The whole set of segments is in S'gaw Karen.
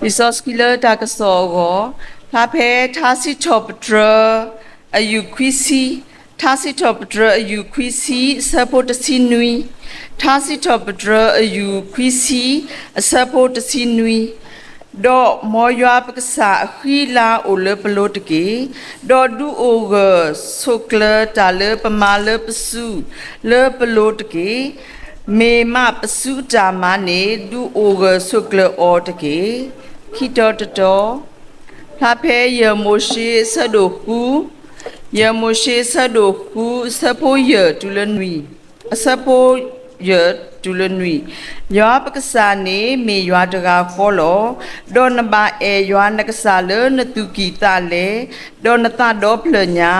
လံာ်စီဆှံလၢတၢ်ကစီၣ်အဂီၢ်, ဖျါဖဲထါစံးထီၣ်ပတြၢၤ အယူၢ်ခွံဆံ, ထါစံးထီၣ်ပတြၢၤ အယူၢ်ခွံဆံ အဆၢဖိတဆံနွံ, ထါစံးထီၣ်ပတြၢၤ အယူၢ်ခွံဆံ အဆၢဖိတဆံနွံ, ဒီးမ်ယွၤပကစၢ်အဃံအလၤအိၣ်လၢပလိၤတက့ၢ်. ဒီးဒုးအိၣ်ဂၢၢ်ဆိးကျၢၤတၢ်လၢပမၤလၢပစုလၢပလိၤတက့ၢ်. မ့ၢ်မးပစုအတၢ်မၤန့ၣ် ဒုးအိၣ်ဂၢၢ်ဆိးကျၢၤအီၤတက့ၢ်. ခံတီၤတတီၤ, ဖျါဖဲယဲၢ်မိၤၡ့အဆၢဒိၣ်ဃု, ယဲၢ်မိၤၡ့အဆၢဒိၣ်ဃု အဆၢဖိယဲၢ်တုၤလၢနွံ, အဆၢဖိယဲၢ်တုၤလၢနွံ, ယွၤပကစၢ်န့ၣ်မ့ၢ်ယွၤတဂၤဃီလီၤ. ဒီးနဘၣ်အဲၣ်ယွၤနကစၢ်လၢနသူၣ်ကံၢ်သးလဲ, ဒီးနသးဒီဖျၢၣ်ညါ,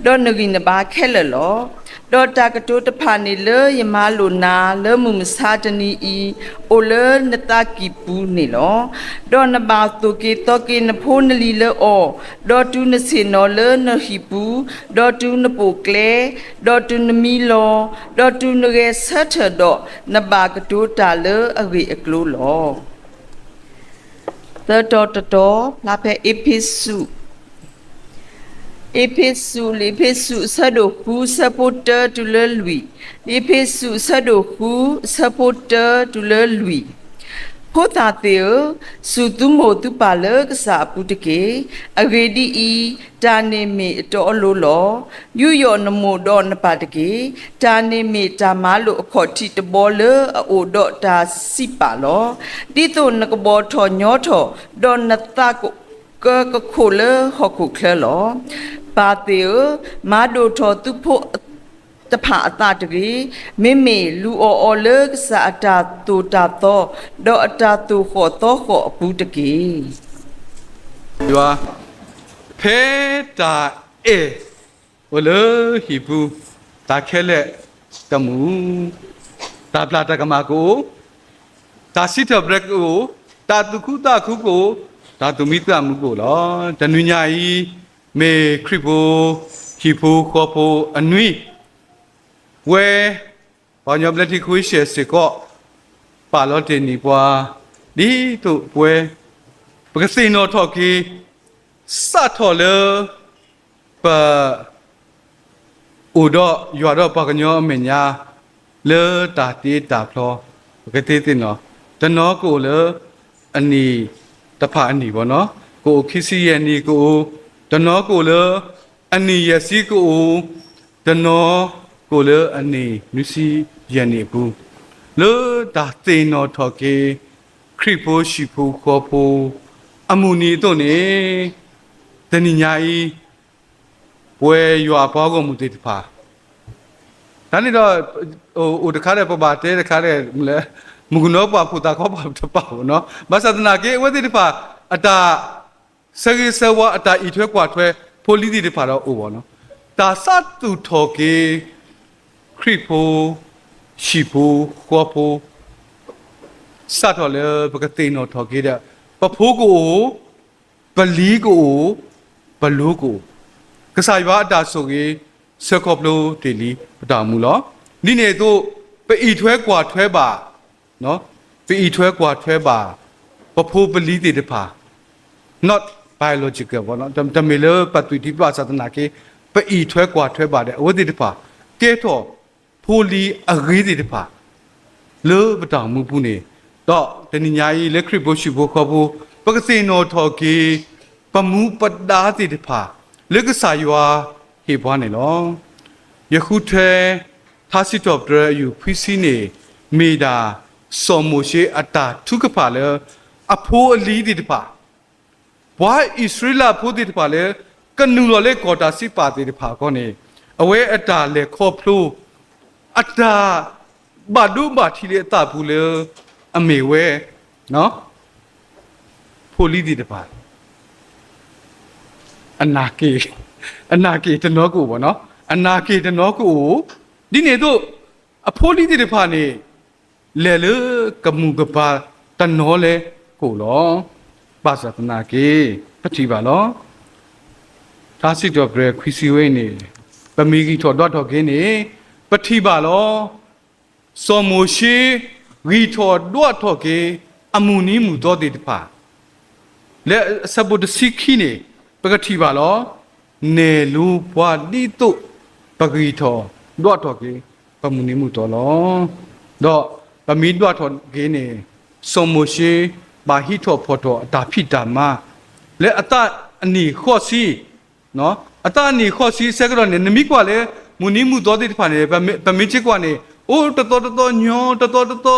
ဒီးနဂံၢ်နဘါခဲလၢာ်လီၤ. ဒီးတၢ်ကတိၤတဖၣ်န့ၣ်လၢယမၤလိာ်နၤလၢမုၢ်မဆါတနံၤအံၤ, အိၣ်လၢနသးကံၢ်ပူၤန့ၣ်လီၤ. ဒီးနဘၣ်သိၣ်က့ၤသီက့ၤနဖိနလံၤလၢအီၤ, ဒီးတုၤနဆ့ၣ်နီၤလၢနဟံၣ်ပူၤ, ဒီးတုၤနပိာ်ကျဲ, ဒီးတုၤနမံလီၤ, ဒီးတုၤနဂဲၤဆၢထၢၣ်ဒီး, နဘၣ်ကတိၤတၢ်လၢအဂ့ၢ်အကျိၤလီၤ. သၢတီၤတတီၤ, ဖျါဖဲအ့းဖ့းစူး, အ့းဖ့းစူး, လံာ်အ့းဖ့းစူး အဆၢဒိၣ်ဃု အဆၢဖိတၢတုၤလၢလွံၢ်, လံာ်အ့းဖ့းစူး အဆၢဒိၣ်ဃု အဆၢဖိတၢတုၤလၢလွံၢ်. ဖိသၣ်သ့ၣ်ဧၢ, စူၢ်သုမိၢ်သုပၢ်လၢကစၢ်အပူၤတက့ၢ်. အဂ့ၢ်ဒ်အံၤ, တၢ်န့ၣ်မ့ၢ်အတီအလိၤလီၤ. ယူးယီၣ်နမိၢ်ဒီးနပၢ်တက့ၢ်. တၢ်န့ၣ်မ့ၢ်တၢ်မၤလိာ်အခီၣ်ထံးတဘီလၢအအိၣ်ဒီးတၢ်စံးပာ်လီၤ. ဒ်သိးနကဘီၣ်ထီၣ်ညီထီၣ်, ဒီးနသးကကၢကခိၣ်လၢဟီၣ်ခိၣ်ချၢလီၤ. ပၢ်သ့ၣ်ဧၢ, မၤဒိၣ်ထီၣ်သုဖိတဖၣ်အသးတဂ့ၤ. မ့မ့ၢ်လူၤအီၣ်အီၤလၢကစၢ်အတၢ်သိၣ်တၢ်သီ, ဒီးအတၢ်သိၣ်ဃီၣ်သီဃီၣ်အပူၤတက့ၢ်. ယွၤ, ဖဲတၢ်အဲၣ်အိၣ်လၢဟံၣ်ပူၤ, တၢ်ခဲလၢာ်တမူ, တၢ်ပျၢ်တၢ်ကမၣ်ကအိၣ်, တၢ်စံးထီၣ်ပတြၢၤကအိၣ်, တၢ်သူၣ်ခုသးခုကအိၣ်, တၢ်သူၣ်မံသးမုာ်ကအိၣ်လီၤ. တနံၤညါအံၤ, မ့ၢ်ခရံာ်ဖိ, ဟံၣ်ဖိဃီဖိအနွံ, ဝဲ, ပှၤကညီဘျၢထံခဝ့ၡၢၣ်စ့ၢ်ကီး, ပာ်လီၤတ့ၢ်န့ၢ်ပှၤ, ဒ်သိးပဝဲ, ပကသ့ၣ်နီၣ်ထီၣ်က့ၤ, စးထီၣ်လၢ ပ အိၣ်ဒီးယွၤဒီးပှၤကညီအမဲာ်ညါ လၢတၢ်တ့တၢ်ဖျီ, ပကသ့သ့ၣ်နီၣ်, တနီၤကအိၣ်လၢ အနံၣ်တဖၣ်အနံၣ်ဘၣ်နီၤ, ကအိၣ်ခံဆံယဲၢ်နံၣ်ကအိၣ်, တနီၤကအိၣ်လၢ အနံၣ်ယဲၢ်ဆံကအိၣ်, တနီၤကအိၣ်လၢအနံၣ်နွံဆံယဲၢ်နံၣ်အပူၤ, လၢတၢ်သ့ၣ်နီၣ်ထီၣ်က့ၤ ခရံာ်ဖိဟံၣ်ဖိဃီဖိ အမုၢ်နံၤအသိးန့ၣ်, တနံၤညါအံၤ ပဝဲယွၤအပှၤဂီၢ်မုၢ်သ့ၣ်တဖၣ်, တၢ်န့ၣ်ဒီး အိၣ်တခါဒီး ပဘၣ်တဲတခါဒီး မုၣ်ကနီၤပှၢ်ဖိသၣ်ခီပှၢ်တဖၣ်ဘၣ်နီၤ, ဘၣ်ဆၣ်သနာ်က့ အဝဲသ့ၣ်တဖၣ် အတၢ်ဆၢဂ့ၤဆၢဝါ အတၢ်အံးထွဲကွၢ်ထွဲ ဖိလံၤသ့ၣ်တဖၣ်ဒီးအိၣ်ဘၣ်နီၤ, တၢ်စးသူၣ်ထီၣ်က့ၤ ခရံာ်ဖိ ဟံၣ်ဖိဃီဖိ စးထီၣ်လၢပကသ့ၣ်နီၣ်ထီၣ်က့ၤဒီး ပဖိကအိၣ်, ပလံၤကအိၣ်, ပလိၤကအိၣ်, ကစၢ်ယွၤအတၢ်ဆိၣ်ဂ့ၤ ဆၢခီဖျိတ့ၢ်လံပတၢ်အိၣ်မူလီၤ. ဒ်န့ၣ်အသိး ပအံးထွဲကွၢ်ထွဲဘၣ်, ပအံးထွဲကွၢ်ထွဲဘၣ် ပဖိပလံၤသ့ၣ်တဖၣ်, not biological တမ့ၢ်လၢပသွံၣ်ထံပှၢ်စၢ်သနာ်က့, ပအံးထွဲကွၢ်ထွဲဘၣ်ဒီး အဝဲသ့ၣ်တဖၣ် ကဲထီၣ်ဖိလံၤအဂ့ၤသ့ၣ်တဖၣ် လၢပတၢ်အိၣ်မူပူၤန့ၣ်, ဒီးတနံၤညါအံၤ လၢခရံာ်ဖိဟံၣ်ဖိဃီဖိ ပကသ့ၣ်နီၣ်ထီၣ်က့ၤ ပမူပဒါသ့ၣ်တဖၣ် လၢကစၢ်ယွၤဟ့ၣ်ပှၤန့ၣ်လီၤ. ယဃုထၢ ထါစံးထီၣ်ပတြၢၤအယူၢ်ခွံဆံန့ၣ် မ့ၢ်ဒၣ် စီၤမိၤၡ့အတၢ်ထုကဖၣ်လၢ အဖိအလံၤသ့ၣ်တဖၣ်, ပှၤအံၣ်စရ့လးဖိသ့ၣ်တဖၣ်လၢ ကနုာ်လီၤလၢကီၢ်တၢ်စံးပာ်သ့ၣ်တဖၣ်အဂီၢ်န့ၣ်, အဝဲအတၢ်လဲၤခီဖျိ အတၢ်ဘၣ်ဒိဘၣ်ထံးလၢအသးပူၤလၢ အမ့ၢ်ဝဲ ဖိလံၤသ့ၣ်တဖၣ် အနၢ်က့ၢ်, အနၢ်က့ၢ်တနီၤကအိၣ်ဘၣ်နီၤ, အနၢ်က့ၢ်တနီၤကအိၣ်, ဒ်န့ၣ်အသိး အဖိလံၤသ့ၣ်တဖၣ်န့ၣ် လဲၤလၢကမူးကပၤတနီၤလဲၣ်ကအိၣ်လီၤ. ဘၣ်ဆၣ်သနာ်က့ ပထံၣ်ဘၣ်လီၤ. ထါစံးထီၣ်ပတြၢၤခွံဆံဝဲအံၤန့ၣ် ပမ့ၢ်ဂံၢ်ထီၣ်ဒွးထီၣ်က့ၤန့ၣ် ပထံၣ်ဘၣ်လီၤ. စီၤမိၤၡ့ ဂံၢ်ထီၣ်ဒွးထီၣ်က့ၤ အမုၢ်နံၤမုၢ်သီသ့ၣ်တဖၣ်, လၢအဆၢဖိတဆံခံန့ၣ် ပကထံၣ်ဘၣ်လီၤ. နဲၣ်လိပှၤဒ်သိးပဂံၢ်ထီၣ်ဒွးထီၣ်က့ၤ ပမုၢ်နံၤမုၢ်သီလီၤ. ဒီးပမ့ၢ်ဒွးထီၣ်က့ၤန့ၣ် စီၤမိၤၡ့ဘၣ်ဟံးထီၣ်ဖီၣ်ထီၣ်အတၢ်ဖံးတၢ်မၤ လၢအသးအနံၣ်ဃိးဆံ အသးအနံၣ်ဃိးဆံအဆၢကတီၢ်န့ၣ် နမ့ၢ်ကွၢ်လၢ မုၢ်နံၤမုၢ်သီသ့ၣ်တဖၣ်န့ၣ် ပမ့ၢ် ပမ့ၢ်က့ၤကွၢ်န့ၣ် အိၣ်တသီတသီညီ တသီတသီ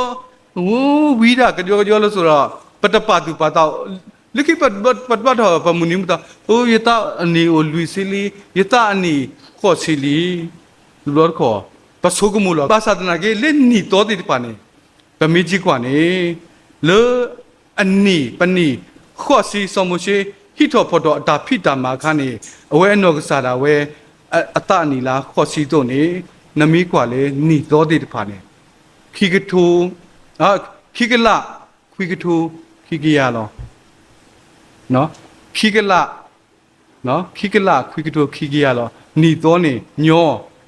ဝံၤဒၣ်ကဒီကဒီလၢစိၤဒီး ပတပာ်သူၣ်ပာ်သး လၢခံပ ပဒွးထီၣ်ပမုၢ်နံၤမုၢ်သီ အိၣ် ယသးအနံၣ်အိၣ်လွံၢ်ဆံလံ, ယသးအနံၣ်ဃိးဆံလံ, တဘျီတခီၣ် ပဆိကမိၣ်လီၤ. ဘၣ်ဆၣ်သနာ်က့ လၢနံၣ်သီသ့ၣ်တဖၣ်န့ၣ် ပမ့ၢ်က့ၤကွၢ်န့ၣ် လၢအနံၣ် ပနံၣ်ဃိးဆံ စီၤမိၤၡ့ ဟံးထီၣ်ဖီၣ်ထီၣ်အတၢ်ဖံးတၢ်မၤအခါန့ၣ် အဝဲအနီၢ်ကစၢ်ဒၣ်ဝဲ အသးအနံၣ်လါဃိးဆံအသိးန့ၣ် နမ့ၢ်ကွၢ်လၢနံၣ်သီသ့ၣ်တဖၣ်န့ၣ် ခံကထိ ခံကလး ခွံကထိ ခံကယၤလီၤ. ခံကလး ခံကလး ခွံကထိ ခံကယၤလီၤ. နံၣ်သီန့ၣ် ညီ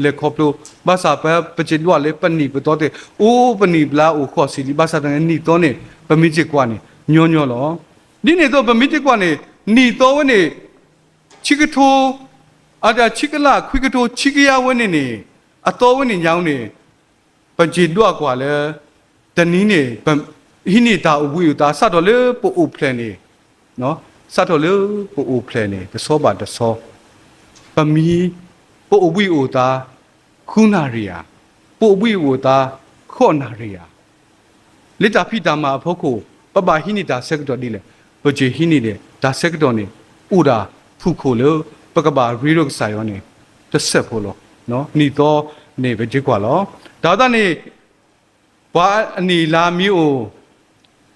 လဲၤခီဖျိ ဘၣ်ဆၣ်ပ ပစံးဒွးလၢပနံၣ်ပသီသ့ၣ် အိၣ်ပနံၣ်ပလါအိၣ်ဃိးဆံလံ, ဘၣ်ဆၣ်သနာ်က့ နံၣ်သီန့ၣ် ပမ့ၢ်က့ၤကွၢ်န့ၣ် ညီညီလီၤ. ဒ်န့ၣ်အသိး ပမ့ၢ်က့ၤကွၢ်န့ၣ် နံၣ်သီဝဲန့ၣ် ဆံကထိ အတၢ်ဆံကလး ခွံကထိ ဆံကယၤဝဲန့ၣ်န့ၣ် အသီဝဲန့ၣ်ညါန့ၣ် ပစံးဒွးကွၢ်လၢ တနံၤန့ၣ် ဟံးန့ၢ်တၢ်အိၣ်ဘှံးအိၣ်သါ စးထီၣ်လၢပအိၣ်ဖျဲၣ်န့ၣ် စးထီၣ်လၢပအိၣ်ဖျဲၣ်န့ၣ် တဆီဘၣ်တဆီ ပမံ ပအိၣ်ဘှံးအိၣ်သါ ဃုနၣ်ရံၣ်ဧါ, ပအိၣ်ဘှံးအိၣ်သါ ဃိးနၣ်ရံၣ်ဧါ. လၢတၢ်ဖံးတၢ်မၤအဖီခိၣ် ပဘၣ်ဟံးန့ၢ်တၢ်ဆၢကတီၢ်ဒ်လဲၣ်. ပစံးဟံးန့ၢ်ဒီး တၢ်ဆၢကတီၢ်န့ၣ် အိၣ်ဒၣ်ဖုၣ်ခိၣ်လၢ ပကဘၣ်ရ့ဒီးကစၢ်ယွၤန့ၣ် တစဲးဖိလီၤ. နံၣ်သီန့ၣ် ပစံးကွၢ်လီၤ. တၢ်ဝဲသတးန့ၣ် ပှၤအနံၣ်လါမ့ၢ်အိၣ်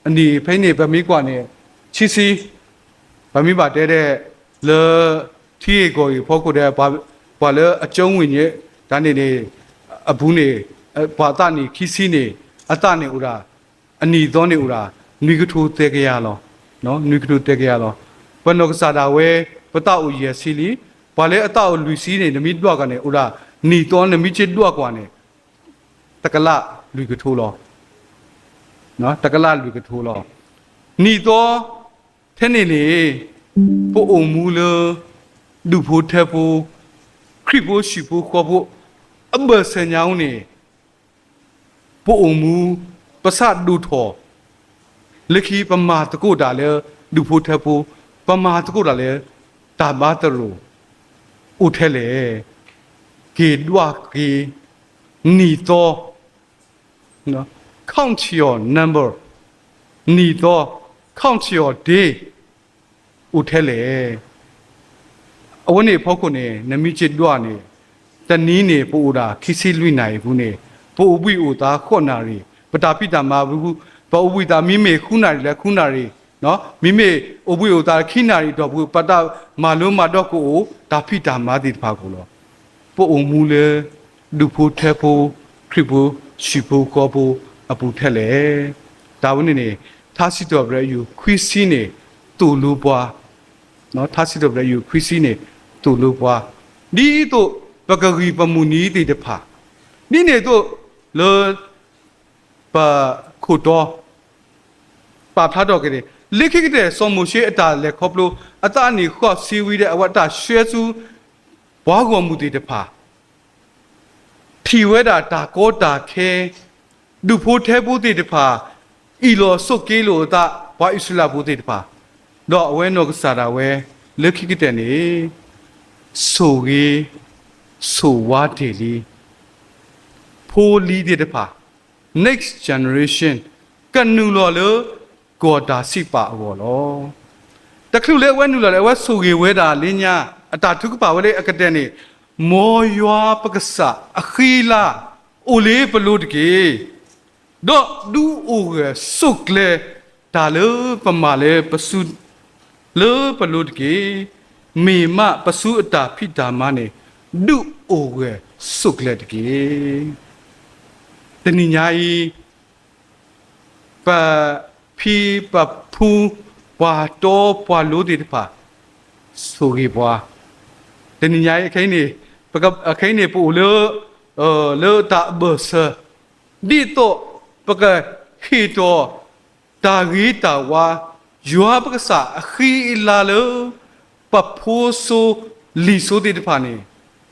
အနံၣ်ဖဲန့ၣ် ပမ့ၢ်ကွၢ်န့ၣ် ဆံဆံ ပမ့ၢ်ဘၣ်တဲဒဲး လၢ ထံဂ့ၢ်ကီၢ်ဂ့ၢ်ဖီခိၣ်ဒီး ပှၤလၢအကၠိဝံၣ်ညါ တၢ်န့ၣ်န့ၣ် အပူၤန့ၣ် ပှၤအသးနံၣ်ခံဆံန့ၣ် အသးန့ၣ်အိၣ်ဒၣ် အနံၣ်သီန့ၣ်အိၣ်ဒၣ် နွံကထိသၢကယၤလီၤ. နွံကထိသၢကယၤလီၤ. ပနီၢ်ကစၢ်ဒၣ်ဝဲ ပသးအိၣ်ယဲၢ်ဆံလံ. ပှၤလၢအသးအိၣ်လွံၢ်ဆံန့ၣ် နမ့ၢ်ဒွးကန့ၣ် အိၣ်ဒၣ် နံၣ်သီ နမ့ၢ်က့ၤဒွးကွၢ်န့ၣ် တကလးလွံၢ်ကထိလီၤ. တကလးလွံၢ်ကထိလီၤ. နံၣ်သီ ထဲန့ၣ်န့ၣ် ပအိၣ်မူလၢ ဒူၣ်ဖိထၢဖိ ခရံာ်ဖိဆံးဖိဃီဖိ အဘၢၣ်စၢၤညါအူန့ၣ် ပအိၣ်မူ ပဆၣ်ဒိၣ်ထီၣ် လၢခံပမၤသကိးတၢ်လၢ ဒူၣ်ဖိထၢဖိ ပမၤသကိးတၢ်လၢ တၢ်ဘါသရိာ် အိၣ်ထဲလဲၣ်. က့ၤဒွးက့ၤ နံၣ်သီ count your number နံၣ်သီ count your day အိၣ်ထဲလဲၣ်. အဝဲန့ၣ်အဖီခိၣ်န့ၣ် နမ့ၢ်က့ၤဒွးန့ၣ် တနံၤန့ၣ် ပအိၣ်ဒၣ်ခံဆံလွံၢ်နၣ်ရံၣ်အပူၤန့ၣ် ပအိၣ်ဘှံးအိၣ်သါဃိးနၣ်ရံၣ်, ပတၢ်ဖံးတၢ်မၤပူၤ ပအိၣ်ဘှံးသး မ့မ့ၢ်ဃုနၣ်ရံၣ်လၢဃုနၣ်ရံၣ်, မ့မ့ၢ်အိၣ်ဘှံးအိၣ်သါခံနၣ်ရံၣ်တီၢ်ပူၤ ပတၢ်မၤလိမၤဒိးကအိၣ် တၢ်ဖံးတၢ်မၤသ့ၣ်တဖၣ်အပူၤလီၤ. ပအိၣ်မူလၢ ဒူၣ်ဖိထၢဖိ ခရံာ်ဖိဆံးဖိဃီဖိအပူၤထဲလဲၣ်. တၢ်ဝဲန့ၣ်န့ၣ် ထါစံးထီၣ်ပတြၢၤယိၤခွံဆံန့ၣ် သိၣ်လိပှၤ ထါစံးထီၣ်ပတြၢၤယိၤခွံဆံန့ၣ် သိၣ်လိပှၤ ဒ်သိးပကဂံၢ်ပမုၢ်နံၤသ့ၣ်တဖၣ် ဒ်န့ၣ်အသိးလၢ ပခိၣ်တီ ပာ်ဖျါထီၣ်က့ၤန့ၣ် လၢခံကတၢၢ် စီၤမိၤၡ့အတၢ်လဲၤခီဖျိ အသးနံၣ်ဃိးဆံဝံၤဒီး အဝဲတၢ်ဆှၢဆူ ပှၤဂီၢ်မုၢ်သ့ၣ်တဖၣ် ထံၣ်ဝဲဒၣ်တၢ်ကီတၢ်ခဲ ဒူၣ်ဖိထၢဖိသ့ၣ်တဖၣ် အ့ၣ်လိာ်ဆိးက့လိာ်အသး ပှၤအံၣ်စရ့လးဖိသ့ၣ်တဖၣ်, ဒီးအဝဲနီၢ်ကစၢ်ဒၣ်ဝဲ လၢခံကတၢၢ်န့ၣ် ဆိၣ်ဂ့ၤ ဆိၣ်ဝါတ့ၢ်လံ ဖိလံၤသ့ၣ်တဖၣ် next generation ကနုာ်လီၤလၢ ကီၢ်တၢ်စံးပာ်အဂီၢ်လီၤ. တချုးလၢအဝဲနုာ်လီၤန့ၣ် အဝဲဆိၣ်ဂ့ၤဝဲဒၣ်လၢညါ အတၢ်ထုကဖၣ်ဝဲလၢအကတၢၢ်န့ၣ် မ်ယွၤပကစၢ်အဃံအလၤ အိၣ်လၢပလိၤတက့ၢ်. ဒီးဒုးအိၣ်ဂၢၢ်ဆိးကျၢၤတၢ်လၢပမၤလၢပစု လၢပလိၤတက့ၢ်. မ့ၢ်မးပစုအတၢ်ဖံးတၢ်မၤန့ၣ် ဒုးအိၣ်ဂၢၢ်ဆိးကျၢၤတက့ၢ်. တနံၤညါအံၤ ပဖံပဖု ပှၤတီပှၤလိၤသ့ၣ်တဖၣ် ဆိၣ်ဂ့ၤပှၤ တနံၤညါအံၤ ခဲအံၤန့ၣ် ခဲအံၤန့ၣ် ပအိၣ်လၢ လၢတၢ်အဘၢၣ်စၢၤ ဒ်သိးပကဟ့ၣ်ထီၣ် တၢ်ဂ့ၤတၢ်ဝါ ယွၤပကစၢ်အဃံအလၤလၢ ပဖိစိၤလံၤစိၤသ့ၣ်တဖၣ်န့ၣ်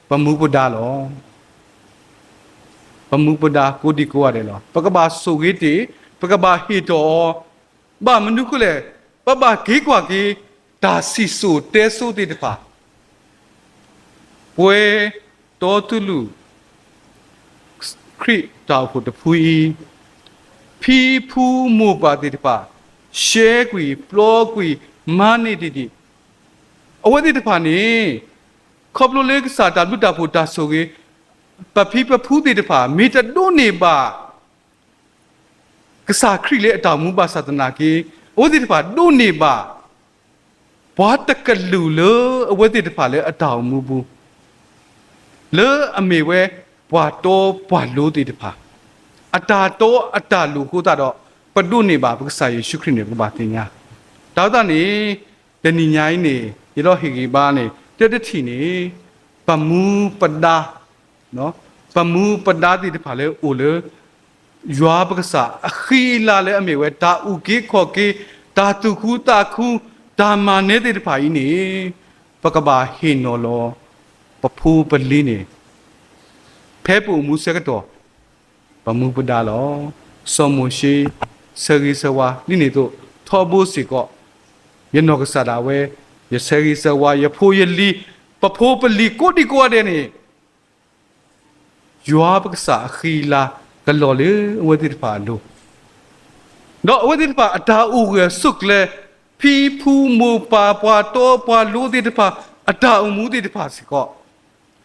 ပမူပဒါလီၤ. ပမူပဒါကိးဒံကိးဂၤဒဲးလီၤ. ပကဘၣ်ဆိၣ်ဂ့ၤတ့ၢ်, ပကဘၣ်ဟ့ၣ်ထီၣ်အီၤ, ဘၣ်မနုၤဃိလဲၣ်, ပဘၣ်က့ၤကွၢ်က့ၤ တၢ်စံၣ်စိၤတဲစိၤသ့ၣ်တဖၣ် ပှဲၤတီတူၢ်လိာ် ခရံာ်တၢ်အိၣ်ဖှိၣ်တဖုအံၤ, ဖံဖုမိၢ်ပၢ်သ့ၣ်တဖၣ် ရှဲကွံာ်ပျီကွံာ်မၤန့ၢ်တ့ၢ်ဒံး, အဝဲသ့ၣ်တဖၣ်န့ၣ် ခီဖျိလၢကစၢ်တၢ်ဘျုးတၢ်ဖှိၣ်တၢ်ဆိၣ်ဂ့ၤ, ပဖံပဖုသ့ၣ်တဖၣ် မ့ၢ်တဒိးန့ၢ်ဘၣ် ကစၢ်ခရံာ်လၢအတၢ်အိၣ်မူဘၣ်ဆၣ်သနာ်က့, အဝဲသ့ၣ်တဖၣ်ဒိးန့ၢ်ဘၣ် ပှၤတကလုာ်လၢအဝဲသ့ၣ်တဖၣ်လၢအတၢ်အိၣ်မူပူၤ လၢအမ့ၢ်ဝဲပှၤတီပှၤလိသ့ၣ်တဖၣ် အတၢ်တီအတၢ်လိၤအဃိသတးဒီး ပဒိးန့ၢ်ဘၣ်ပကစၢ်ယ့ၣ်ၡူးခရံာ်န့ၣ် ပကဘၣ်သ့ၣ်ညါ. တၢ်ဝဲသတးန့ၣ် တနံၤညါအံၤန့ၣ် ယဒီးဟ့ၣ်ဂံၢ်ဘါန့ၣ် တၢတထံၣ်န့ၣ် ပမူပဒါ ပမူပဒါသ့ၣ်တဖၣ်လၢအိၣ်လၢ ယွၤပကစၢ်အဃံအလၤလၢအမ့ၢ်ဝဲ တၢ်အုၣ်က့ၤခီၣ်က့ၤ, တၢ်သူၣ်ခုသးခု, တၢ်မၤနၢၤသ့ၣ်တဖၣ်အံၤန့ၣ် ပကဘၣ်ဟ့ၣ်နီၤလီၤ ပဖိပလံၤန့ၣ် ဖဲပအိၣ်မူဆၢကတီၢ် ပမူပဒါလီၤ. စီၤမိၤၡ့ ဆၢဂ့ၤဆၢဝါ ဒ်န့ၣ်အသိး ထီဘိစ့ၢ်ကီး ယနီၢ်ကစၢ်ဒၣ်ဝဲ ယဆၢဂ့ၤဆၢဝါ ယဖိယလံၤ ပဖိပလံၤကိးဒံကိးဂၤဒဲးန့ၣ် ယွၤပကစၢ်အဃံအလၤ ကလီၤလၢအဝဲသ့ၣ်တဖၣ်အလိၤ, ဒီးအဝဲသ့ၣ်တဖၣ်အတၢ်အိၣ်ဂၢၢ်ဆိးကျၢၤ, ဖံဖုမိၢ်ပၢ်ပှၤတီပှၤလိသ့ၣ်တဖၣ် အတၢ်အိၣ်မူသ့ၣ်တဖၣ်စ့ၢ်ကီး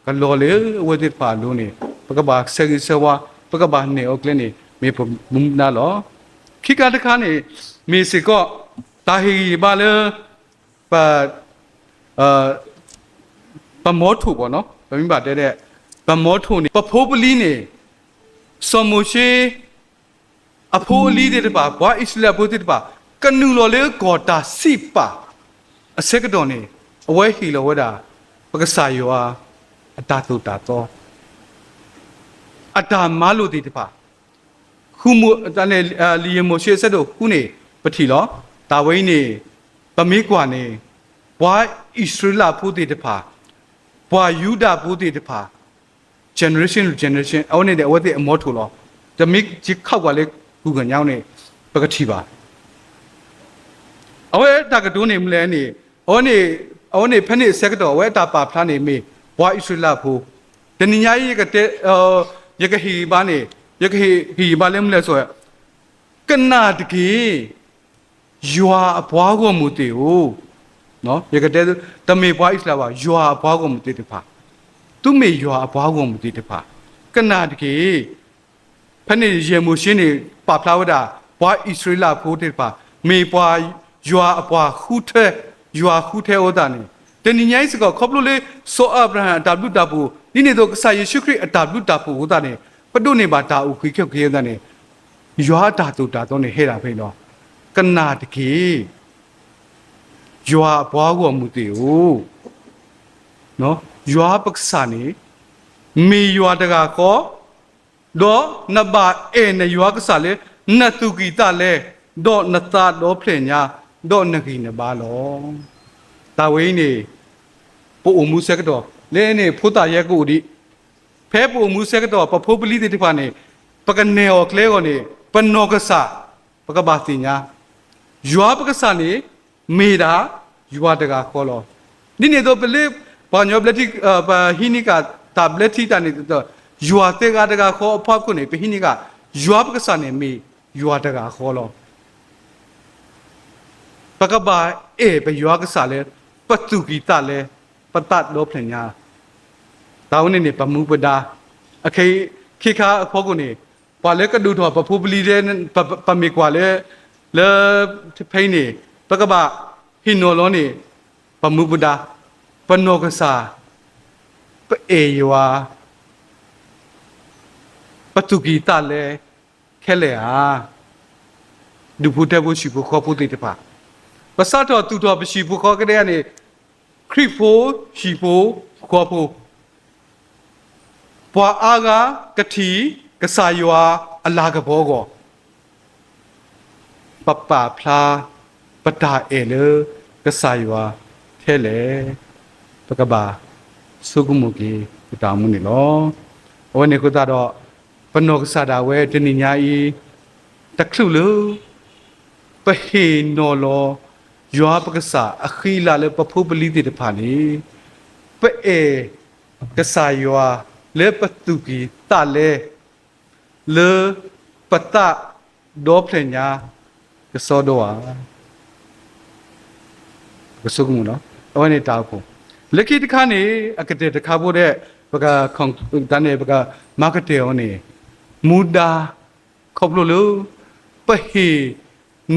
ကလီၤလၢအဝဲသ့ၣ်တဖၣ်အလိၤန့ၣ် ပကဘၣ်ဆၢဂ့ၤဆၢဝါ ပကဘၣ်နဲၣ်အီၤကျဲန့ၣ် မ့ၢ်ပမူပဒါလီၤ. ခံခါတခါန့ၣ် မ့ၢ်စ့ၢ်ကီး တၢ်ဟ့ၣ်ဂံၢ်ဟ့ၣ်ဘါလၢ ပ ပမီထိၣ်ဘၣ်နီၤ ပမ့ၢ်ဘၣ်တဲဒဲး ပမီထိၣ်န့ၣ် ပဖိပလံၤန့ၣ် စီၤမိၤၡ့ အဖိအလံၤသ့ၣ်တဖၣ် ပှၤအံၣ်စရ့လးဖိသ့ၣ်တဖၣ် ကနုာ်လီၤလၢကီၢ်တၢ်စံးပာ် အဆၢကတီၢ်န့ၣ် အဝဲဟ့ၣ်လီၤဝဲဒၣ် ပကစၢ်ယွၤ အတၢ်သိၣ်တၢ်သီ အတၢ်မၤလိာ်သ့ၣ်တဖၣ် ဃုမိၤ လံာ်ယဲၢ်မိၤၡ့အဆၢဒိၣ်ဃုန့ၣ် ပထံၣ်လီၤ. တၢ်ဝဲအံၤန့ၣ် ပမ့ၢ်ကွၢ်န့ၣ် ပှၤအံၣ်စရ့လးဖိသ့ၣ်တဖၣ် ပှၤယူဒၤဖိသ့ၣ်တဖၣ် generation generation အဝဲန့ၣ်န့ၣ် အဝဲသ့ၣ်အမီထိၣ်လီၤ. တမ့ၢ်ယခးကွၢ်လၢ Google ညါန့ၣ် ပကထံၣ်ဘၣ် အဝဲတၢ်ကတိၤန့ၣ်မနုၤလဲၣ်န့ၣ် အဝဲန့ၣ် အဝဲန့ၣ်ဖဲန့ၣ်အဆၢကတီၢ် အဝဲအတၢ်ပာ်ဖျါန့ၣ်မ့ၢ် ပှၤအံၣ်စရ့လးဖိ, တနံၤညါအံၤ ယကတဲ ယကဟ့ၣ်ဂံၢ်ဘါန့ၣ် ယကဟ့ၣ်ဂံၢ်ဘါလၢမနုၤလဲၣ်ဆိ ကနၣ်တက့ၢ် ယွၤအပှၤဂီၢ်မုၢ်သ့ၣ်ဧၢ, ယကတဲ တမ့ၢ်ပှၤအံၣ်စရ့လးဘၣ် ယွၤအပှၤဂီၢ်မုၢ်သ့ၣ်တဖၣ်, သုမ့ၢ်ယွၤအပှၤဂီၢ်မုၢ်သ့ၣ်တဖၣ်, ကနၣ်တက့ၢ် ဖဲန့ၣ်ယဲၢ်မိၤၡ့န့ၣ် ပာ်ဖျါဝဲဒၣ် ပှၤအံၣ်စရ့လးဖိသ့ၣ်တဖၣ် မ့ၢ်ပှၤယွၤအပှၤဃုထၢ, ယွၤဃုထၢအဃိသတးန့ၣ် တနံၤညါအံၤစ့ၢ်ကီး ခီဖျိလၢ စီၤအၤဘြၤဟၣ်အတၢ်ဘျုးတၢ်ဖှိၣ် ဒ်န့ၣ်အသိး ကစၢ်ယ့ၣ်ၡူးခရံာ်အတၢ်ဘျုးတၢ်ဖှိၣ်အဃိသတးန့ၣ် ပဒိးန့ၢ်ဘၣ်တၢ်အုၣ်က့ၤခီၣ်က့ၤအဃိသတးန့ၣ် ယွၤအတၢ်သိၣ်တၢ်သီန့ၣ်ဟဲဒၣ်ဖဲအံၤလီၤ. ကနၣ်တက့ၢ် ယွၤအပှၤဂီၢ်မုၢ်သ့ၣ်ဧၢ, ယွၤပကစၢ်န့ၣ် မ့ၢ်ယွၤတဂၤဃီ, ဒီးနဘၣ်အဲၣ်နယွၤကစၢ်လၢ နသူၣ်ကံၢ်သးလဲ, ဒီးနသးဒီဖျၢၣ်ညါ, ဒီးနဂံၢ်နဘါလီၤ. တၢ်ဝဲအံၤန့ၣ် ပအိၣ်မူဆၢကတီၢ် လၢန့ၣ်ဖိသၣ်ယဲကအိၣ်ဒံး, ဖဲပအိၣ်မူဆၢကတီၢ် ပဖိပလံၤသ့ၣ်တဖၣ်န့ၣ် ပကနဲၣ်အီၤကျဲအဂီၢ်န့ၣ် ပနီၢ်ကစၢ် ပကဘၣ်သ့ၣ်ညါ ယွၤပကစၢ်န့ၣ် မ့ၢ်ဒၣ်ယွၤတဂၤဃီလီၤ. ဒ်န့ၣ်အသိး ပလၢပှၤကညီဘျၢထံ ပဟံးန့ၢ်က့ၤတၢ်ဘျၢထံတၢ်န့ၣ် ယွၤသၢဂၤတဂၤဃီအဖီခိၣ်န့ၣ် ပဟံးန့ၢ်က့ၤ ယွၤပကစၢ်န့ၣ်မ့ၢ်ယွၤတဂၤဃီလီၤ. ပကဘၣ်အဲၣ်ပယွၤကစၢ်လၢ ပသူၣ်ကံၢ်သးလဲ, ပသးဒီဖျၢၣ်ညါ, တၢ်ဝဲန့ၣ်န့ၣ် ပမူပဒါ, အခဲ ခဲခါအဖီခိၣ်န့ၣ် ပှၤလၢကဒိၣ်ထီၣ်ပဖိပလံၤ ပမ့ၢ်ကွၢ်လၢ လၢဖဲအံၤန့ၣ် ပကဘၣ်ဟ့ၣ်နီၤလီၤန့ၣ် ပမူပဒါ, ပနီၢ်ကစၢ်, ပအဲၣ်ယွၤ, ပသူၣ်ကံၢ်သးလဲခဲလၢာ်ဧါ. ဒူၣ်ဖိထၢဖိဟံၣ်ဖိဃီဖိသ့ၣ်တဖၣ်, ပစးထီၣ်သူၣ်ထီၣ်ပဟံၣ်ဖိဃီကဒဲဧါန့ၣ် ခရံာ်ဖိဟံၣ်ဖိဃီဖိ, ပှၤအါဂၤကထံၣ်ကစၢ်ယွၤအလၤကပီၤအဂီၢ်, ပပာ်ဖျါ ပတၢ်အဲၣ်လၢကစၢ်ယွၤထဲလဲၣ်. ပကဘၣ်ဆိကမိၣ်က့ၤပတၢ်အိၣ်မူန့ၣ်လီၤ. အဝဲန့ၣ်အဃိသတးဒီး ပနီၢ်ကစၢ်ဒၣ်ဝဲတနံၤညါအံၤ တချုးလၢ ပဟ့ၣ်နီၤလီၤ ယွၤပကစၢ်အဃံအလၤလၢပဖိပလံၤသ့ၣ်တဖၣ်န့ၣ် ပအဲၣ်ကစၢ်ယွၤလၢပသူၣ်ကံၢ်သးလဲ လၢပသးဒီဖျၢၣ်ညါ ကစီဒီဧါ. ပကဆိကမိၣ်လီၤ. အဝဲန့ၣ်တၢ်အိၣ်ဖှိၣ် လၢခံတခါန့ၣ် အကတၢၢ်တခါဖိဒီး ပက တၢ်န့ၣ် ပကမၤကတၢၢ်အီၤန့ၣ် မူဒါ ခီဖျိလၢ ပဟ့ၣ်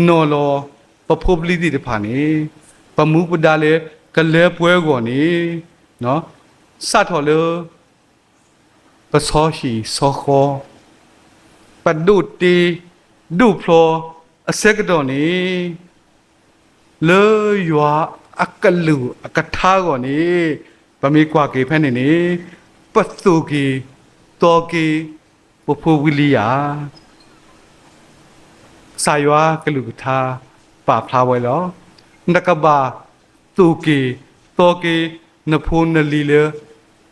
နီၤလီၤ ပဖိပလံၤသ့ၣ်တဖၣ်န့ၣ် ပမူပဒါလၢကလၢပှဲၤအဂီၢ်န့ၣ် စးထီၣ်လၢ ပဆီဟံၣ်ဆီဃီ ပဒိးတ့ဒိးဖျီအဆၢကတီၢ်န့ၣ် လၢယွၤအကလုၢ်အကထါအဂီၢ်န့ၣ် ပမ့ၢ်ကွၢ်က့ၤဖဲန့ၣ်န့ၣ် ပသိၣ်က့ၤသီက့ၤ ပဖိပလံၤဧါ. ကစၢ်ယွၤကလုၢ်ကထါပာ်ဖျါဝဲလီၤ. နကဘၣ်သိၣ်က့ၤသီက့ၤ နဖိနလံၤလၢ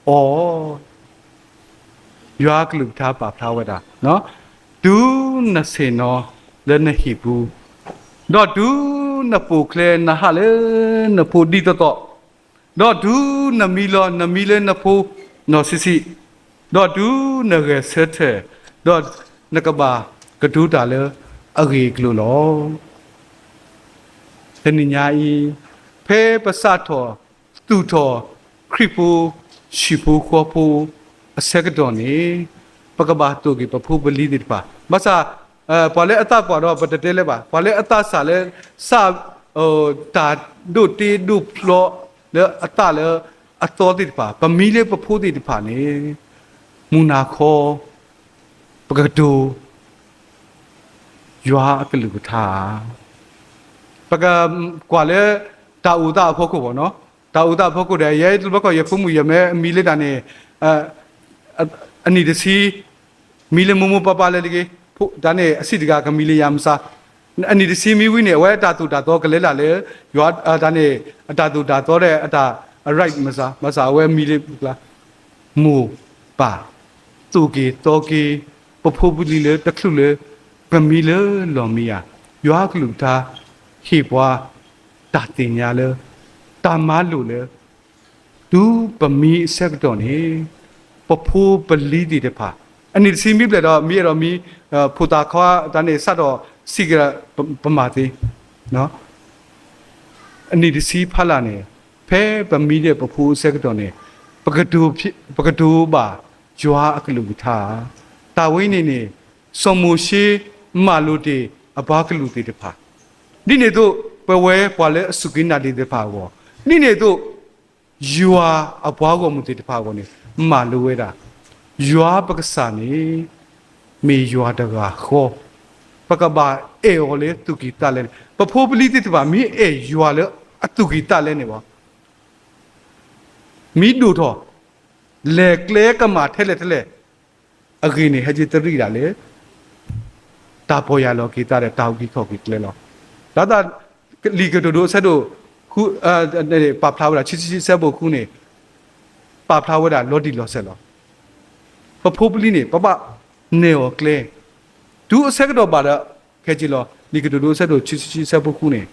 အီၤ ယွၤကလုၢ်ကထါပာ်ဖျါဝဲဒၣ်, တုၤနဆ့ၣ်နီၤလၢနဟံၣ်ပူၤ, ဒီးတုၤနပိာ်ကျဲနဟးလၢနဖိဒ်သိးသိး, ဒီးတုၤနမံလီၤနမံလၢနဖိနီၢ်ဆံးဆံး, ဒီးတုၤနဂဲၤဆၢထၢၣ်, ဒီးနကဘၣ်ကတိၤတၢ်လၢအဂ့ၢ်အကျိၤလီၤ. တနံၤညါအံၤ, ဖဲပစးထီၣ်သူၣ်ထီၣ်ခရံာ်ဖိဆံးဖိဃီဖိအဆၢကတီၢ်န့ၣ်, ပကဘၣ်သိၣ်က့ၤပဖိပလံၤသ့ၣ်တဖၣ်, ဘၣ်ဆၣ် ပှၤလၢအသးကွၢ်ဒီးပတတဲလၢၤဘၣ်, ပှၤလၢအသးစၢ်လၢ စး တၢ်ဒိးတ့ဒိးဖျီလၢအသးလၢအသီသ့ၣ်တဖၣ်, ပမံလၢပဖိသ့ၣ်တဖၣ်န့ၣ်, မုၢ်နၤခီ ပကတိၤ ယွၤအကလုၢ်ကထါဧါ. ပကကွၢ်လၢတၢ်အိၣ်သးအဖီခိၣ်ဘၣ်နီၤ, တၢ်အိၣ်သးအဖီခိၣ်ဒီး ယဲတဘျီခီ ယဖိမုၣ်ယမဲမံလၢတၢ်န့ၣ် အနံၣ်တဆံ မံလၢမိၢ်မိၢ်ပၢ်ပၢ်လၢတဂ့ၤ, တၢ်န့ၣ်အဆံးတဂၤကမံလၢယၤမစါ, အနံၣ်တဆံမံဝံၤန့ၣ် အဝဲတၢ်သိၣ်တၢ်သီကလဲၤလၢ်လၢ ယွၤတၢ်န့ၣ် အတၢ်သိၣ်တၢ်သီဒီးအတၢ် right မစါ, ဘၣ်ဆၣ်အဝဲမံလၢပကျါ မိၢ်ပၢ် သိၣ်က့ၤသီက့ၤ ပဖိပလံၤလၢတချုးလၢ ပမံလၢလီၢ်မံယၤ, ယွၤကလုၢ်ကထါ ဟ့ၣ်ပှၤ တၢ်သ့ၣ်ညါလၢ တၢ်မၤလိာ်လၢ တုၤပမံအဆၢကတီၢ်န့ၣ်, ပဖိပလံၤသ့ၣ်တဖၣ်, အနံၣ်တဆံမံဘျဲၣ်ဒီး မံအဲၣ်ဒိးမံ ဖိသၣ်ခွါတၢ်န့ၣ် စးထီၣ်စံးက့ၤ ပမၤသ့, အနံၣ်တဆံဖးလၢ်န့ၣ်, ဖဲပမံဒီးပဖိအဆၢကတီၢ်န့ၣ်, ပကတိၤဘၣ်ယွၤအကလုၢ်ကထါ, တၢ်ဝဲန့ၣ်န့ၣ် စီၤမိၤၡ့မၤလိာ်တ့ၢ်အပှၤကလုာ်သ့ၣ်တဖၣ်, ဒ်န့ၣ်အသိး ပဝဲပှၤလၢအစူၢ်က့ၤနာ်က့ၤသ့ၣ်တဖၣ်အဂီၢ်, ဒ်န့ၣ်အသိး ယွၤအပှၤဂီၢ်မုၢ်သ့ၣ်တဖၣ်အဂီၢ်န့ၣ် မၤလိဝဲဒၣ်, ယွၤပကစၢ်န့ၣ် မ့ၢ်ယွၤတဂၤဃီ, ပကဘၣ်အဲၣ်အီၤလၢသူၣ်ကံၢ်သးလဲန့ၣ်, ပဖိပလံၤသ့ၣ်တဖၣ် မ့ၢ်အဲၣ်ယွၤလၢအသူၣ်ကံၢ်သးလဲန့ၣ်ဘၣ်, မ့ၢ်ဒိၣ်ထီၣ် လဲၤကျဲကမၣ်ထဲလဲၣ်ထဲလဲၣ် အဂ့ၢ်န့ၣ် ဟဲက့ၤတရံးဒၣ်လၢ တၢ်ပီၢ်ယၢ်လီၤက့ၤသးဒီးတၢ်အုၣ်က့ၤခီၣ်က့ၤကျဲလီၤ. ဒ်သိး လံာ်ကတိၤဒိအဆၢဒိၣ် ပာ်ဖျါဝဲဒၣ် ဆံဆံဆံအဆၢဖိဃုန့ၣ်, ပာ်ဖျါဝဲဒၣ်လီၤတံၢ်လီၤဆဲးလီၤ. ပဖိပလံၤန့ၣ် ပဘၣ်နဲၣ်အီၤကျဲ, တုၤအဆၢကတီၢ်ဘၣ်ဒီး ခဲက့ၤလီၤ. လံာ်ကတိၤဒိအဆၢဒိၣ်ဆံဆံဆံအဆၢဖိဃုန့ၣ်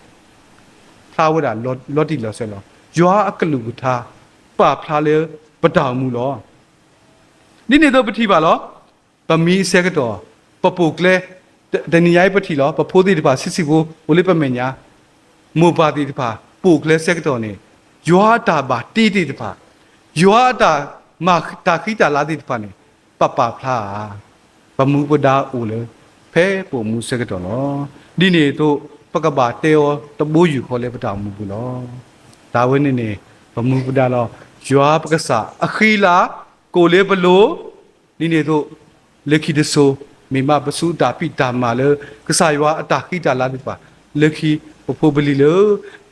ဖျါဝဲဒၣ်လီၤတံၢ်လီၤဆဲးလီၤ. ယွၤအကလုၢ်ကထါ ပာ်ဖျါလၢပတၢ်အိၣ်မူလီၤ. ဒ်န့ၣ်အသိးပထံၣ်ဘၣ်လီၤ. ပမံအဆၢကတီၢ်, ပပိာ်ကျဲ, တနံၤညါအံၤပထံၣ်လီၤ. ပဖိသ့ၣ်တဖၣ်ဆံးဆံးဖိ အိၣ်လၢပမဲာ်ညါ, မိၢ်ပၢ်သ့ၣ်တဖၣ် ပိာ်ကျဲဆၢကတီၢ်န့ၣ်, ယွၤအတၢ်ဘၣ်တ့သ့ၣ်တဖၣ်, ယွၤအတၢ်မၤတၢ်ဃံတၢ်လၤသ့ၣ်တဖၣ်န့ၣ် ပပာ်ဖျါဧါ. ပမူပဒါအိၣ်လၢ ဖဲပအိၣ်မူဆၢကတီၢ်လီၤ. ဒ်န့ၣ်အသိး ပကဘၣ်တဲအီၤတဘိယူၢ်ဃီလၢပတၢ်အိၣ်မူပူၤလီၤ. တၢ်ဝဲန့ၣ်န့ၣ် ပမူပဒါလီၤ. ယွၤပကစၢ်အဃံအလၤ ကအိၣ်လၢပလိၤ, ဒ်န့ၣ်အသိး လၢခံတစိၤ မ့ၢ်မးပဆူးတၢ်ဖံးတၢ်မၤလၢ ကစၢ်ယွၤအတၢ်ဃံတၢ်လၤသ့ၣ်တဖၣ်, လၢခံပဖိပလံၤလၢ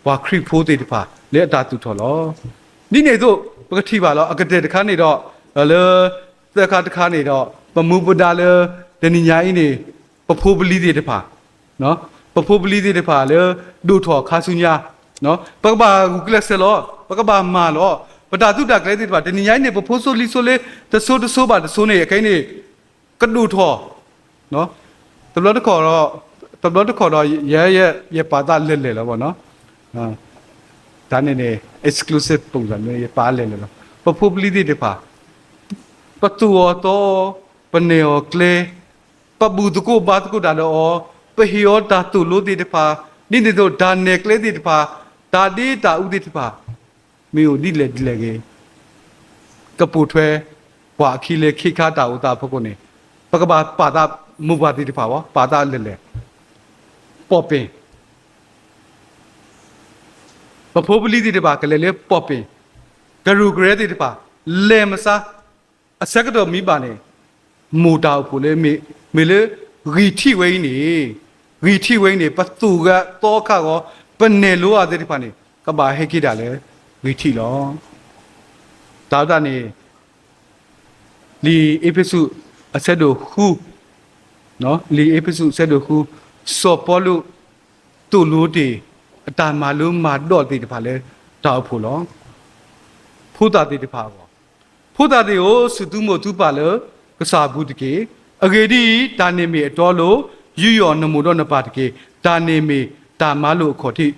ပှၤခရံာ်ဖိသ့ၣ်တဖၣ် လၢအတၢ်သူၣ်ထီၣ်လီၤ. ဒ်န့ၣ်အသိး ပကထံၣ်ဘၣ်လီၤ. အကတၢၢ်တခါန့ၣ်ဒီး လၢ သၢခါတခါန့ၣ်ဒီး ပမူပဒါလၢ တနံၤညါအံၤန့ၣ် ပဖိပလံၤသ့ၣ်တဖၣ် ပဖိပလံၤသ့ၣ်တဖၣ်လၢ ဒိၣ်ထီၣ်ခါဆူညါ, ပကဘၣ်ဂုာ်ကျဲးစၢးလီၤ, ပကဘၣ်မၤလီၤ, ပတၢ်သူတၢ်ကျဲၤသ့ၣ်တဖၣ် တနံၤညါအံၤန့ၣ် ပဖိစိလံၤစိလ့ တစိတစိဘၣ်တစိန့ၣ် အခဲအံၤန့ၣ် ကဒိၣ်ထီၣ်, တဘျီတခီၣ်ဒီး, တဘျီတခီၣ်ဒီး ယဲ ယဲ ယပာ်သးလဲၤလဲၤလီၤဘၣ်နီၤ, တၢ်န့ၣ်န့ၣ် exclusive ပုံစံ မ့ၢ်ယပာ်လဲၤလဲၤလီၤ, ပဖိပလံၤသ့ၣ်တဖၣ် ပသူၣ်အီၤသီအီၤ, ပနဲၣ်အီၤကျဲ, ပဘူၣ်သကိးဘါသကိးတၢ်ဒီးအီၤ, ပဟ့ၣ်အီၤတၢ်သိၣ်လိသ့ၣ်တဖၣ်, ဒ်န့ၣ်အသိးတၢ်နဲၣ်ကျဲသ့ၣ်တဖၣ်, တၢ်ဒ့တၢ်အူသ့ၣ်တဖၣ်, မ့ၢ်အိၣ်ဒ်လဲၣ်ဒ်လဲၣ်ဂ့ၤ, ကပိာ်ထွဲ ပှၤအခံလၢခ့ခါတၢ်အိၣ်သးအဖီခိၣ်န့ၣ်, ပကဘၣ်ပာ်သးမိၢ်ပၢ်သ့ၣ်တဖၣ်ဘၣ်, ပာ်သးလဲၤလဲၤ, ပိာ်ပ့ၣ် ပဖိပလံၤသ့ၣ်တဖၣ်ကလဲၤလၢပိာ်ပ့ၣ်, ကရူၢ်ကရၢသ့ၣ်တဖၣ်, လဲၤမဆါ, အဆၢကတီၢ်မံဘၣ်န့ၣ်, မိၢ်တၢ်အိၣ်ဖှိၣ်လၢမ့ၢ်, မ့ၢ်လၢ ဂံၢ်ထံးဝဲအံၤန့ၣ်, ဂံၢ်ထံးဝဲအံၤန့ၣ် ပသူၣ်ဂဲၤသီခါဂီၤ, ပနဲၣ်လိအီၤသ့ၣ်တဖၣ်န့ၣ် ကဘၣ်ဟဲက့ၤဒၣ်လၢ ဂံၢ်ထံးလီၤ. တၢ်ဝဲဒၣ်န့ၣ် လံာ်အ့းဖ့းစူး အဆၢဒိၣ်ဃု, လံာ်အ့းဖ့းစူး အဆၢဒိၣ်ဃု, စီၤပီလူး သိၣ်လိတ့ၢ် အတၢ်မၤလိမၤဒိးသ့ၣ်တဖၣ်လၢ တၢ်အိၣ်ဖှိၣ်လီၤ. ဖိသၣ်သ့ၣ်တဖၣ်အဂီၢ်, ဖိသၣ်သ့ၣ်ဧၢ, စူၢ်သုမိၢ်သုပၢ်လၢကစၢ်အပူၤတက့ၢ်. အဂ့ၢ်ဒ်အံၤ, တၢ်န့ၣ်မ့ၢ်အတီအလိၤ, ယူးယီၣ်နမိၢ်ဒီးနပၢ်တက့ၢ်. တၢ်န့ၣ်မ့ၢ်တၢ်မၤလိာ်အခီၣ်ထံး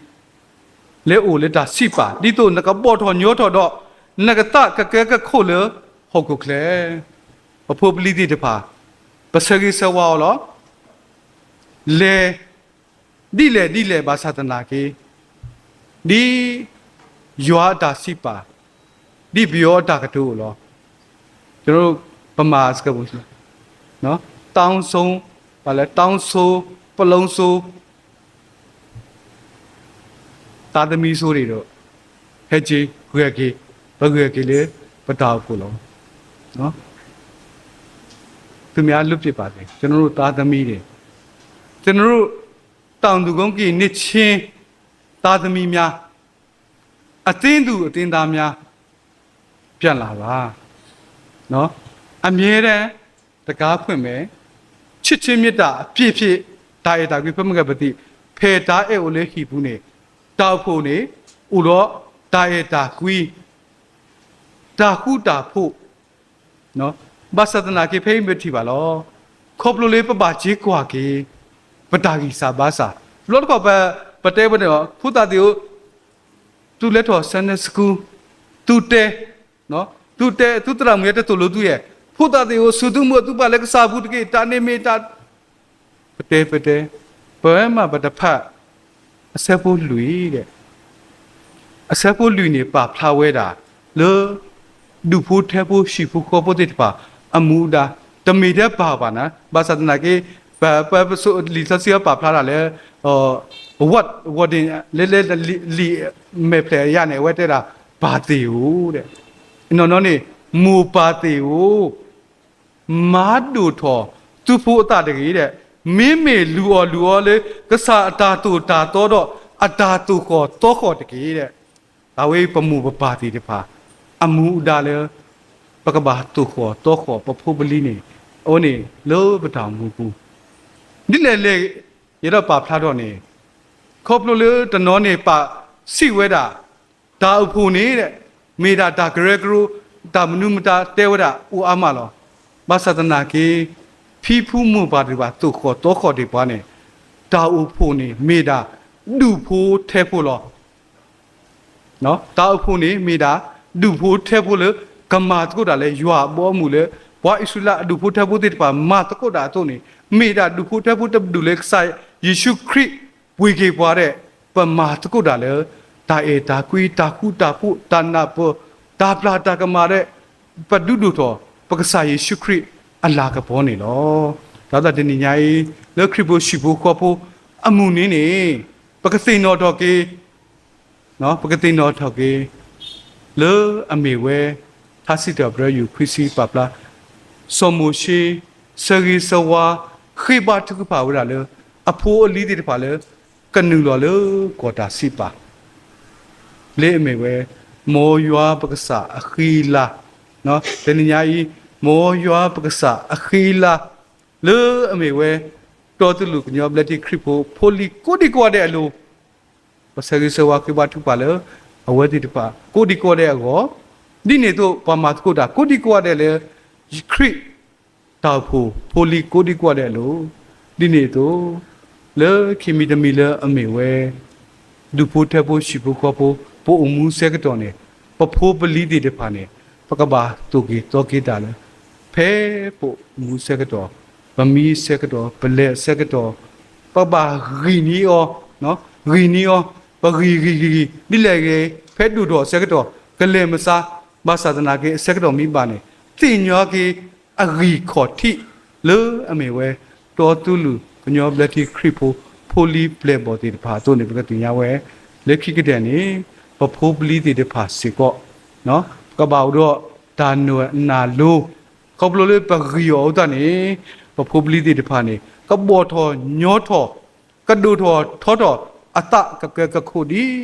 လၢအိၣ်လၢတၢ်စံးပာ်, ဒ်သိးနကဘီၣ်ထီၣ်ညီထီၣ်ဒီး နကသးကကဲကခိၣ်လၢဟီၣ်ခိၣ်ချၢ. ပဖိပလံၤသ့ၣ်တဖၣ် ပဆၢဂ့ၤဆၢဝါအီၤလီၤ. လဲၤ ဒ်လဲၣ်ဒ်လဲၣ်ဘၣ်ဆၣ်သနာ်က့, ဒ်ယွၤအတၢ်စံးပာ်, ဒ်ပယီၤအတၢ်ကတိၤအိၣ်လီၤ. ကျွန်တော်တို့ ဗမာစကားပုံ တောင်းဆို, ဘာလဲ, တောင်းဆို, ပလုံးဆို, သားသမီးဆိုတွေတော့ ဟဲက့ၤ, ဂဲၤက့ၤ, ပဂဲၤက့ၤလၢပတၢ်အိၣ်ဖှိၣ်လီၤ. သူများလွတ်ပစ်ပါစေ, ကျွန်တော်တို့သားသမီးတွေ, ကျွန်တော်တို့ တောင်သူကုန်းကရင်နှစ်ချင်းသားသမီးများ, အသင်းသူအသင်းသားများ ပြန်လာပါနော်. အမြဲတမ်း တံခါးဖွင့်မယ်, ချစ်ခြင်းမေတ္တာအပြည့်ဖြည့်, တၢ်အဲၣ်တၢ်ကွံဖဲမုၢ်ဂၤပသံၣ်, ဖဲတၢ်အဲၣ်အိၣ်လၢဟံၣ်ပူၤန့ၣ်, တၢ်အိၣ်ဖှိၣ်န့ၣ် အိၣ်ဒီးတၢ်အဲၣ်တၢ်ကွံ, တၢ်ဃူတၢ်ဖိး, ဘၣ်ဆၣ်သနာ်က့ ဖဲအံၤပထံၣ်ဘၣ်လီၤ. ခီဖျိလၢပဘၣ်စ့ကွၢ်က့ၤ ပတၢ်ဂံၢ်စၢ်ဘါစၢ်, တဘျီတခီၣ်ပ ပတဲဝဲန့ၣ်လီၤ, ဖိသၣ်သ့ၣ်ဧၢ, သုလဲၤထီၣ် Sunday School, သုတဲ, သုတဲ, သုသရၣ်မုၣ်ယဲတသိၣ်လိသုယဲ, ဖိသၣ်သ့ၣ်ဧၢ, စူၢ်သုမိၢ်သုပၢ်လၢကစၢ်အပူၤတက့ၢ်, တၢ်န့ၣ်မ့ၢ်တၢ် ပတဲပတဲ, ပဝဲမ့ၢ်ပတဖၣ် အဆၢဖိလွံၢ်ဒီး, အဆၢဖိလွံၢ်န့ၣ် ပာ်ဖျါဝဲဒၣ်လၢ ဒူၣ်ဖိထၢဖိဟံၣ်ဖိဃီဖိသ့ၣ်တဖၣ် အမူအဒါ, တမ့ၢ်ထဲပၢ်ဘၣ်နၤ, ဘၣ်ဆၣ်သနာ်က့ ပ ပ ပစိ လံာ်စီဆှံပာ်ဖျါတၢ်လၢ ဝး ဝးဒ့ၣ် လၢ လၢ လံာ်မဲာ်ဖျၢၣ်အယါန့ၣ် အဝဲတဲဒၣ် ပၢ်သ့ၣ်ဧၢ, နီၢ်နီၢ်န့ၣ် မိၢ်ပၢ်သ့ၣ်ဧၢ, မၤဒိၣ်ထီၣ်သုဖိအသးတဂ့ၤဒီး, မ့မ့ၢ်လုၢ်အီၣ်လုၢ်အီလၢ ကစၢ်အတၢ်သိၣ်တၢ်သီဒီး အတၢ်သိၣ်ဃီၣ်သီဃီၣ်တက့ၢ်ဒီး, အဝဲပမိၢ်ပပၢ်သ့ၣ်တဖၣ် အမူအဒါလၢ ပကဘၣ်သိၣ်ဃီၣ်သီဃီၣ်ပဖိပလံၤန့ၣ်, အဝဲန့ၣ်လၢပတၢ်အိၣ်မူပူၤ, ဒ်လဲၣ်လဲၣ် ယအဲၣ်ဒိးပာ်ဖျါထီၣ်န့ၣ်, ခီဖျိလၢတနီၤန့ၣ် ပာ်စံးဝဲဒၣ် တၢ်အိၣ်ဖှိၣ်န့ၣ် မ့ၢ်ဒၣ်တၢ်ကရၢကရိ, တၢ်မနုၤမတၤတဲဝဲဒၣ်အိၣ်အါမးလီၤ. ဘၣ်ဆၣ်သနာ်က့ ဖံဖုမိၢ်ပၢ်သ့ၣ်တဖၣ် သိၣ်ဃီၣ်သီဃီၣ်ဒံးပှၤန့ၣ်, တၢ်အိၣ်ဖှိၣ်န့ၣ် မ့ၢ်ဒၣ်ဒူၣ်ဖိထၢဖိလီၤ. တၢ်အိၣ်ဖှိၣ်န့ၣ် မ့ၢ်ဒၣ်ဒူၣ်ဖိထၢဖိလၢ ကမၤသကိးတၢ်လၢယွၤအဘီအမုၢ်လၢ ပှၤအံၣ်စရ့လးအဒူၣ်ဖိထၢဖိသ့ၣ်တဖၣ် မၤသကိးတၢ်အသိးန့ၣ်, မ့ၢ်ဒၣ်ဒူၣ်ဖိထၢဖိတဒူၣ်လၢကစၢ်ယ့ၣ်ၡူးခရံာ်ပှ့ၤက့ၤပှၤဒီး ပမၤသကိးတၢ်လၢ တၢ်အဲၣ်တၢ်ကွံ တၢ်ဃူတၢ်ဖိး တၢ်နၢ်ပၢၢ် တၢ်ပျၢ်တၢ်ကမၣ်ဒီး ပဒုးဒိၣ်ထီၣ် ပကစၢ်ယ့ၣ်ၡူးခရံာ်အလၤကပီၤန့ၣ်လီၤ. တၢ်သးတနံၤညါအံၤ လၢခရံာ်ဖိဟံၣ်ဖိဃီဖိအမုၢ်နံၤန့ၣ် ပကသ့ၣ်နီၣ်ထီၣ်က့ၤ ပကသ့ၣ်နီၣ်ထီၣ်က့ၤ လၢအမ့ၢ်ဝဲ ထါစံးထီၣ်ပတြၢၤ ယူၢ်ခွံဆံပာ်ဖျါ စီၤမိၤၡ့ ဆၢဂ့ၤဆၢဝါ ဃ့ဘါထုကဖၣ်ဝဲဒၣ်လၢ အဖိအလံၤသ့ၣ်တဖၣ်လၢ ကနုာ်လီၤလၢကီၢ်တၢ်စံးပာ် လၢအမ့ၢ်ဝဲ မ်ယွၤပကစၢ်အဃံအလၤ, တနံၤညါအံၤ မ်ယွၤပကစၢ်အဃံအလၤ လၢအမ့ၢ်ဝဲ တီတူၢ်လိာ်ကညီဘျၢထံခရံာ်ဖိ ဖိလံၤကိးဒံကိးဂၤဒဲးအလိၤ, ပဆၢဂ့ၤဆၢဝါဃ့ဘါထုကဖၣ်လၢ အဝဲသ့ၣ်တဖၣ် ကိးဒံကိးဂၤဒဲးအဂီၢ်, ဒ်န့ၣ်အသိး ပှၤမၤသကိးတၢ်ကိးဒံကိးဂၤဒဲးလၢ ခရံာ် တၢ်အိၣ်ဖှိၣ်ဖိလံၤကိးဒံကိးဂၤဒဲးအလိၤ, ဒ်န့ၣ်အသိး လၢခံမံၤတမံၤလၢအမ့ၢ်ဝဲ ဒူၣ်ဖိထၢဖိဟံၣ်ဖိဃီဖိ ပအိၣ်မူဆၢကတီၢ်န့ၣ် ပဖိပလံၤသ့ၣ်တဖၣ်န့ၣ် ပကဘၣ်သိၣ်က့ၤသီက့ၤတၢ်လၢ ဖဲပအိၣ်မူဆၢကတီၢ်, ပမံဆၢကတီၢ်, ပလဲၤဆၢကတီၢ်, ပဘၣ်ဂံၢ်န့ၢ်အီၤ, ဂံၢ်န့ၢ်အီၤ, ပဂံၢ်ဂံၢ်ဂံၢ်ဂံၢ် ဒ်လဲၣ်ဂ့ၤ ဖဲဒိၣ်ထီၣ်ဆၢကတီၢ် ကလဲၤမဆါ, ဘၣ်ဆၣ်သနာ်က့အဆၢကတီၢ်မံဘၣ်န့ၣ် သ့ၣ်ညါက့ၤ အဂံၢ်ခီၣ်ထံး လၢအမ့ၢ်ဝဲ တီတူၢ်လိာ်ကညီဘျၢထံခရံာ်ဖိ ဖိလံၤပျဲၢ်ဘီၣ်သ့ၣ်တဖၣ်အသိးန့ၣ် ပကသ့ၣ်ညါဝဲ လၢခံကတၢၢ်န့ၣ် ပဖိပလံၤသ့ၣ်တဖၣ်စ့ၢ်ကီး ပကဘၣ်အိၣ်ဒီးတၢ်နာ်လိၤ, ခီဖျိလၢပဂံၢ်အီၤအဃိသတးန့ၣ် ပဖိပလံၤသ့ၣ်တဖၣ်န့ၣ် ကဘီၣ်ထီၣ်ညီထီၣ် ကဒိၣ်ထီၣ်ထီထီၣ် အသးကကဲကခိၣ်ဒ်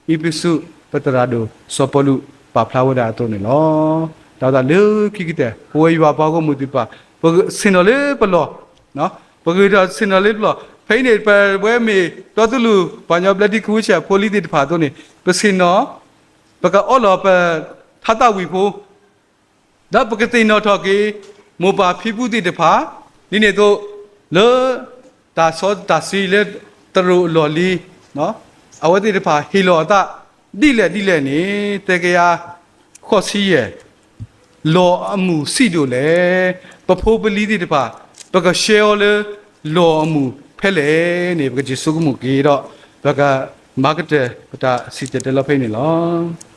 အ့းဖ့းစူး ပသရၣ်ဒိၣ်စီၤပီလူးပာ်ဖျါဝဲဒၣ်အသိးန့ၣ်လီၤ. တၢ်ဝဲဒၣ်လၢခံကတၢၢ် ပဝဲယွၤပှၤဂီၢ်မုၢ်သ့ၣ်တဖၣ် ပဆ့ၣ်နီၤလၢပလီၢ်, ပဂံၢ်ထီၣ်ဆ့ၣ်နီၤလၢပလီၢ် ဖဲအံၤန့ၣ် ပဝဲမ့ၢ်တီတူၢ်လိာ် ပှၤကညီဘျၢထံခရံာ်ဖိဆဲးဖိလံၤသ့ၣ်တဖၣ်အသိးန့ၣ် ပဆ့ၣ်နီၤ ပကအီလီၤပထါသၣ်ဝံၤဖိ ဒီးပကသ့ၣ်နီၣ်ထီၣ်က့ၤ မိၢ်ပၢ်ဖံဖုသ့ၣ်တဖၣ် ဒ်န့ၣ်အသိး လၢ တၢ်စီတၢ်ဆှံလၢ သရိာ်အလီၢ်လံၤ အဝဲသ့ၣ်တဖၣ်ဟ့ၣ်လီၤအသး ဒ်လဲၣ်ဒ်လဲၣ်န့ၣ် သၢကယၤဃိးဆံယဲၢ် လီၢ်အမုာ်ဆံးဒိၣ်လဲၣ်, ပဖိပလံၤသ့ၣ်တဖၣ် ပကဆှၢအီၤလၢ လီၢ်အမုာ်ဖဲလဲၣ်န့ၣ် ပကစံးဆိကမိၣ်က့ၤဒီး ပကမၤကတၢၢ်ပတၢ်စံၣ်တဲၤတဲလီၤဖဲအံၤန့ၣ်လီၤ.